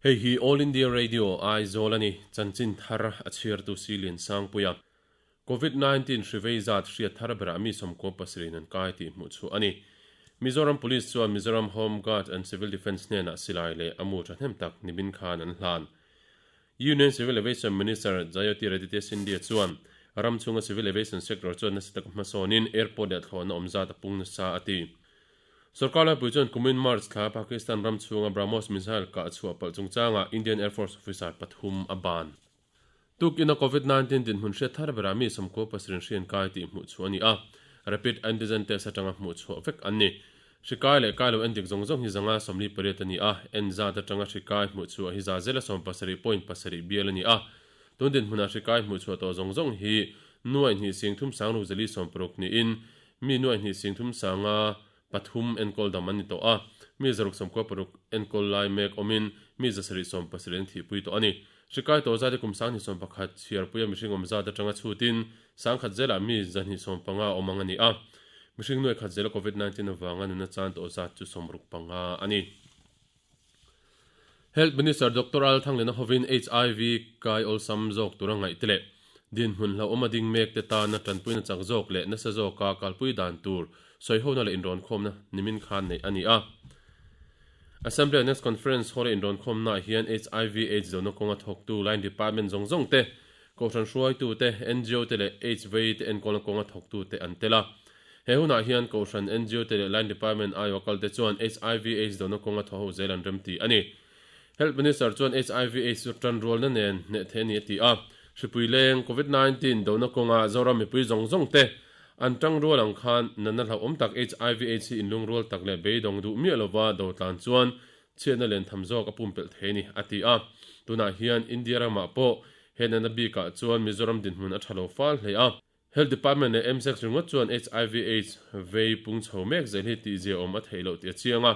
Hei hi All India Radio, Aizawl a ni. Chanchin thar a chhiartu Silian Sangpuia. Covid 19 hri vei zat hriat thar berah mi 97 in an kai tih hmuh chhuah a ni. Mizoram Police chuan Mizoram Home Guard and Civil Defence hnenah silai leh a mu thahnem tak nimin khan an hlan. Union Civil Aviation Minister Jyotiraditya Scindia chuan ram chhunga civil aviation sector chuan nasa taka hmasawnin airport leh thlawhna awm zat a pung nasa a ti. Sorkar laipui chuan kumin March thla Pakistan ram chhunga BrahMos missile kah chhuah palh chungchangah Indian Air Force officer pathum a ban. Tukin-a Covid 19 dinhmun hriat thar berah mi 97 hrian kai tih hmuh chhuah a ni a, rapid antigen test atanga hmuh chhuah vek an ni. Hri kai leh kai lo en dik zawng zawng hi 158 a ni a, en zat atanga hri kai hmuh chhuah hi 7.7 bial a ni a. Tun dinhmunah hri kai hmuh chhuah tawh zawng zawng hi nuaihnih sing thum sang ruk zali sawmparuk niin mi nuaihnih sing thum sanga pathum enkawl dam an ni tawh a, mi 696 enkawl lai mek awmin mi 770 an thihpui tawh a ni. Hri kai tawh zat hi kum 2021 chhiarpuia mihring awm zat atanga chhutin 10,000 zelah mi 250 awm ang a ni a. Mihring nuai khat zela Covid 19 avanga nuna chan tawh zat chu 65 a ni. Health Minister Doctor Al Thanglena hovin HIV kai awlsam zawk tura ngaih te leh dinhmun hlauhawm a ding mek te tana tanpuina chak zawk leh nasa zawka kalpui dan tur sawihona leh inrawnkhawmna nimin khan neih a ni a. Assembly Annex Conference Hall-a inrawnkhawmnaah hian HIV AIDS dona kawnga thawktu line department zawng zawng te, Kohhran hruaitute, ngo te leh AIDS vei te enkawlna kawnga thawktute an tel a. He hunah hian Kohhran, ngo te leh line department aiawh kal te chuan HIV AIDS dona kawnga thaw ho zel an remti a ni. Health Minister chuan HIV AIDS chu tan rualna nen hneh theih a ni a ti a. Hripui leng, Covid 19, dona kawnga Zoram mipui zawng zawng te an tang rual ang khan natna hlauhawm tak HIV AIDS hi inlungrual tak leh beidawng duh miah lova do tlan chuan chhiatna len tham zawk a pumpelh thei a ni, a ti a. Tunah hian India ramah pawh he natna bikah chuan Mizoram dinhmun a tha lo fal hle a. Health Department leh MSEC ringawt chuan HIV AIDS vei pung chho mek zel hi tihzia awm a theih loh tih a chiang a.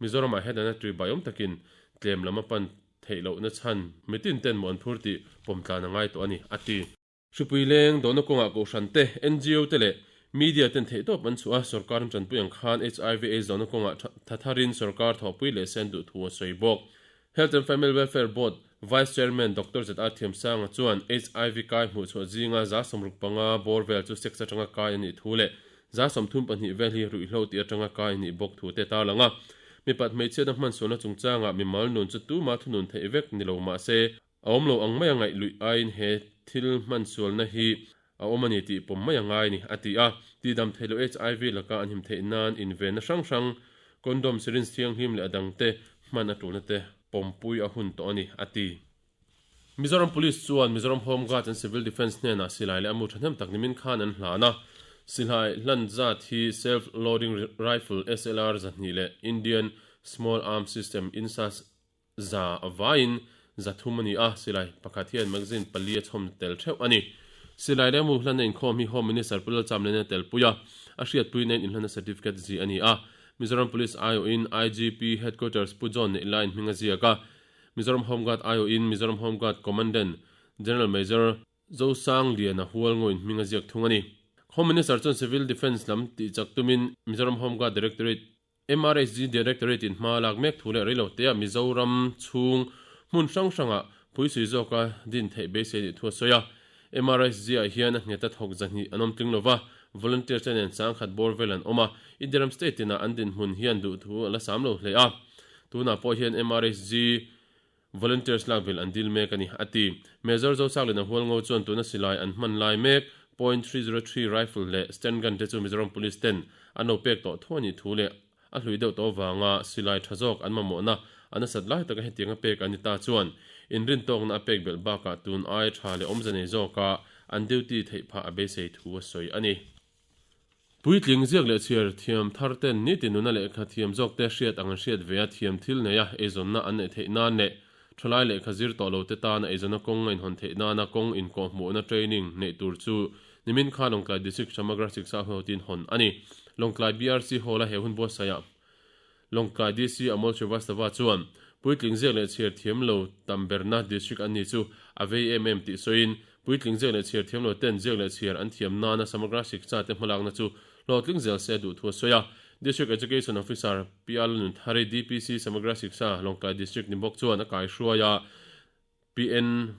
Mizoramah he natna tui baiawm takin tlem lam a pan theih lohna chhan mitin ten maw an phur tih pawmtlan a ngai tawh a ni, a ti. Hripui leng dawhna kawngah kohhran te, ngo te leh media ten theihtawp an chhuah a, sorkar an tanpui ang khan HIV AIDS dawhna kawngah tha tharin sorkar thawhpui leh sen duh thu a sawi bawk. Health and Family Welfare Board Vice Chairman Doctor ZR Thiamsanga chuan HIV kai hmuhchhuah zinga 65 bawr vel chu sex atanga kai a nih thu leh 32 vel hi ruihhlo tih atanga kai a nih bawk thu te tarlang a. Mipat hmeichhiatna hmansualna chungchangah mimal nun chu tuma thunun theih vek ni lo mah se, A awm lo ang mai a ngaih luih aiin he thil hmansualna hi a awm a ni tih pawm mai a ngai a ni, a ti a. Tihdam theih loh HIV laka an him theih nan invenna hrang hrang, condom, syringe thianghlim leh a dangte hman a tulna te pawmpui a hun tawh a ni, a ti. Mizoram Police chuan Mizoram Home Guards and Civil Defence hnenah silai leh a mu thahnem tak nimin khan an hlan a. Silai hlan zat hi Self Loading Rifle, SLR, 200 leh Indian Small Arms System, INSAS, Za vaiin 300 a ni a, silai pakhat hian magazine pali a chhawm tel theuh a ni. Silai leh mu hlanna inkhawm hi Home Minister Pu Lalchamlena a telpui a, a hriatpui nen inhlanna certificate zi a ni a. Mizoram Police aiawhin IGP Headquarters Pu John Neihlain hming a ziak a, Mizoram Home Guard aiawhin Mizoram Home Guard Commandant General Major Zosang Liana Hualngoin hming a ziak thung a ni. Home Minister chuan Civil Defence lam tihchak tumin Mizoram Home Guard Directorate MRHG Directorate in hma lak mek thu leh reilo teah Mizoram chhung hmun hrang hrangah phuisui zawka din theih beisei nih thu a sawi a. MRHG ah hian a nghet a thawk 200 an awm tling lova, volunteer te nen 10,000 bawr vel an awm a, India ram state tinah an dinhmun hian duh thu a la sam lo hle a. Tunah pawh hian MRHG Volunteers lak belh an dil mek a ni, a ti. Major Zosaklina Hualngo chuan tuna silai an hman lai mek .303 rifle leh stand gun te chu Mizoram Police ten an lo pek tawh tho a nih thu leh a hlui deuh tawh avanga silai tha zawk an mamawhna a nasat lai taka hetianga pek an ni ta chuan inrintawkna a pek belh bakah tun ai tha leh awmze nei zawka an duty theih phah a beisei thu a sawi a ni. Puitling ziak leh chhiar thiam thar ten nitin nuna lehkha thiam zawk te hriat ang an hriat ve a, thiam thil nei a, eizawnna an neih theih nan leh thalai lehkha zir tawh lo te tana eizawnna kawng a inhawn theih nana kawng inkawhhmuhna training neih tur chu nimin kha Lawngtlai District Samagra Shiksha Huaihotin hawn a ni. Lawngtlai BRC Hall-a he hun buatsaihah Lawngtlai DC Amol Srivastava chuan puitling ziak leh chhiar thiam lo tam berna district an ni chu a vei em em tih sawiin puitling ziak leh chhiar thiam lo ten ziak leh chhiar an thiam nana Samagra Shiksha te hmalakna chu hlawhtling zel se a duh thu a sawi a. District Education Officer Pi Alnunthari, DPC Samagra Shiksha, Lawngtlai District ni bawk chuan a kaihruai a. PN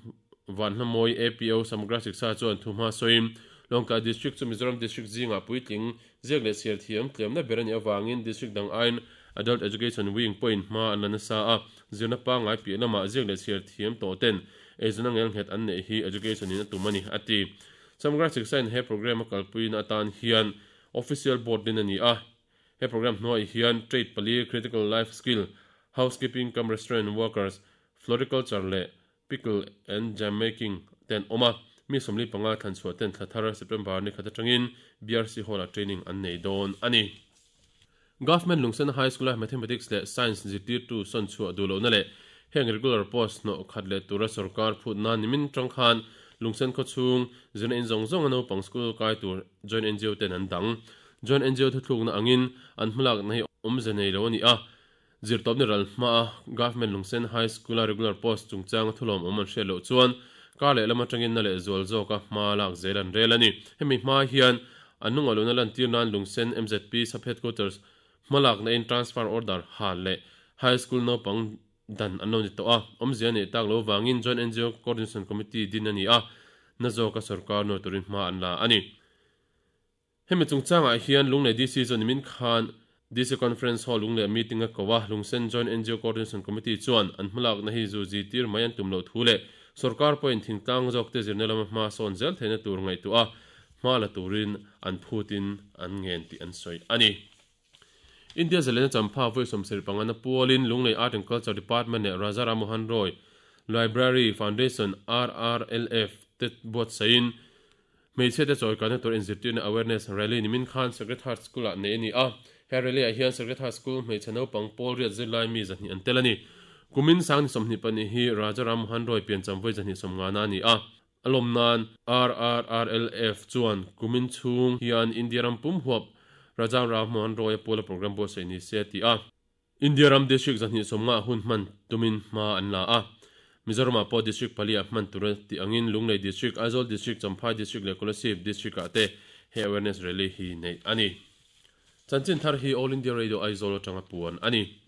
Vanhlamawi APO Samagra Shiksha chuan thuhma sawiin, Lawngtlai District chu Mizoram District zingah puitling ziak leh chhiar thiam tlemna ber a nih avangin District dang aiin Adult Education Wing pawhin hma an la nasa a, zirna pangngai piah lamah ziak leh chhiar thiam tawh ten eizawnna ngelnghet an neih hi Education in a tum a ni, a ti. Samagra Shiksha in he programme a kalpuina atan hian Official Board din a ni a, he programme hnuaiah hian Trade pali, Critical Life Skill, Housekeeping cum Restaurant Workers, Floriculture leh Pickle and Jam Making te an awm a, mi 45 thlan chhuah ten thla thar September ni khat atangin BRC Hall-ah training an nei dawn a ni. Government Lungsena High School-a Mathematics leh Science zirtirtu sawn chhuah duh lohna leh heng regular post hnawh khat leh tura sorkar phut nan nimin tang khan Lungsen khaw chhung zirna in zawng zawnga naupang school kai tur Joint NGO ten an dang. Joint NGO thuthlukna angin an hmalakna hi awmze nei lo a ni a, Zirtawpni ral hmaa Government Lungsen High School-a regular post chungchanga thulawm awm an hriat loh chuan kar leh lam atangin na leh zual zawka hma lak zel an rel a ni. Hemi hma hian an nunga luna lantir nan Lungsen mzp Sub-Headquarters hmalakna in transfer order hal leh High School naupang dan an lo ni tawh a, awmzia neih tak lo vangin Joint NGO Coordination Committee din a ni a, na zawka sorkar nuai turin hma an la a ni. Hemi chungchangah hian Lunglei DC chu nimin khan DC Conference Hall Lunglei meeting a ko a, Lungsen Joint NGO Coordination Committee chuan an hmalakna hi zu zitir mai an tum loh thu leh sorkar pawhin thingtlang zawkte zirna lama hma sawn zel theihna tur ngaihtuah a hma la turin an phutin an ngen tih an sawi a ni. India zalena champha vawi 75 na pualin Lunglei Art and Culture Department leh Raja Ram Mohan Roy Library Foundation, RRLF, te buatsaihin Hmeichhia te chawikanna tur inzirtirna awareness rally nimin khan Sacred Heart School ah nei a ni a. He rally ah hian Sacred Heart School hmeichhe naupang pawl riat zirlai mi 200 an tel a ni. Kumin sang ni 22 hi Raja Ram Mohan Roy piancham vawi 250 a ni a. A lawm nan RRRLF chuan kumin chhung hian India ram pum huap Raja Ram Mohan Roy a puala program buatsaih ni se a ti a. India ram district 250 hun hman tumin hma an la a. Mizoramah pawh district pali ah hman tur a tih angin Lunglei District, Aizawl District, Champhai District leh Kolasib District ah te he awareness rally hi neih a ni. Chanchin thar hi All India Radio Aizawl atanga puan a ni.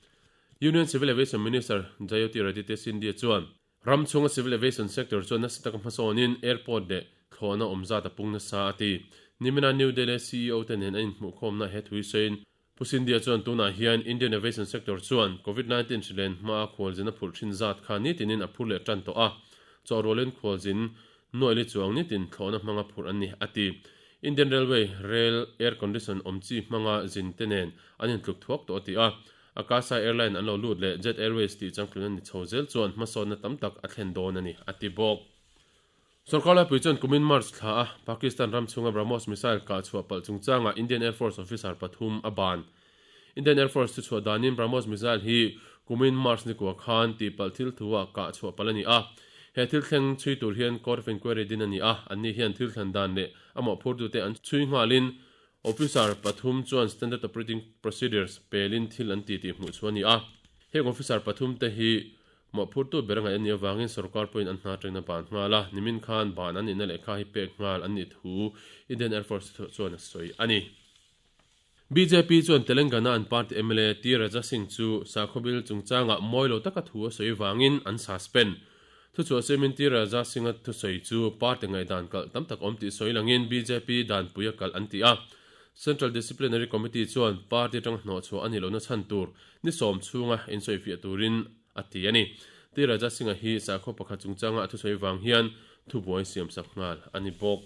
Union Civil Aviation Minister Jyotiraditya Scindia chuan Ram chhunga civil aviation sector chuan nasa taka hmasawnin airport leh thlawhna awm zat a pung nasa a ti. Nimina New Delhi CEO te nen an inhmuhkhawmna he thu hi sawiin Pu Scindia chuan tunah hian Indian aviation sector chuan Covid 19 hrilen hmaa khualzin a phurh thin zat kha nitinin a phur leh tan tawh a, chawhrualin khualzin nuaili chuang nitin thlawhna hmanga phurh an ni a ti. Indian Railway rail air condition awm chi hmanga zin te nen an intluk thuak tawh a ti a, Akasa Airline an lo lut leh Jet Airways tih changtlun a ni chho zel chuan hmasawnna tam tak a thlen dawn a ni, a ti bawk. Sorkar laipui chuan kumin March thla a Pakistan ram chhunga BrahMos missile kah chhuah palh chungchangah Indian Air Force officer pathum a ban. Indian Air Force thuchhuah danin BrahMos missile hi kumin March nikua khan tihpalh thil thu-ah kah chhuah palh a ni a. He thil thleng chhui tur hian Court of Inquiry din a ni a, anni hian thil thlen dan leh a mawhphurtute an chhui nghalin Officer pathum chuan Standard Operating Procedures pelin thil an ti tih hmuh chu a ni a. Heng officer pathum te hi mawhphurtu ber ngaih a nih avangin sorkar pawhin an hna atangin a ban nghal a, nimin khan ban an nihna lehkha hi pek nghal an nih thu Indian Air Force chuan a sawi a ni. Bjp chuan Telangana an party mla T Raja Singh chu sakhaw bil chungchangah mawi lo taka thu a sawi vangin an suspend. Thuchhuah siamin T Raja Singh-a thusawi chu party ngaihdan kalh tam tak awm tih sawi langin bjp danpui a kalh an ti a. Central Disciplinary Committee chuan party atanga hnawhchhuah a nih lohna chhan tur ni sawm chhunga insawifiah turin a ti a ni. T Raja Singh-a hi sakhaw pakhat chungchanga a thusawi vang hian thubuai siamsak nghal a ni bawk.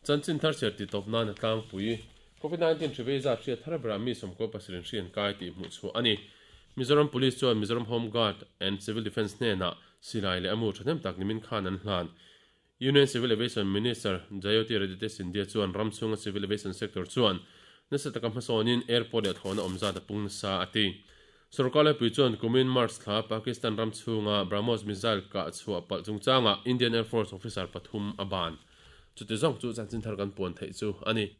Chanchin thar chhiar tih tawp nan a tlangpui. Covid 19 hri vei zat hriat thar berah mi 97 in hri an kai tih hmuh chhuah a ni. Mizoram Police chuan Mizoram Home Guard and Civil Defence hnenah silai leh a mu thahnem tak nimin khan an hlan. Union Civil Aviation Minister Jyotiraditya Scindia chuan ram chhunga Civil Aviation sector chuan nasa taka hmasawnin airport leh thlawhna awm zat a pung nasa a ti. Sorkar laipui chuan kumin March thla Pakistan ram chhunga BrahMos missile kah chhuah palh chungchangah Indian Air Force officer pathum a ban. Chuti zawng chu chanchin thar kan puan theih chu a ni.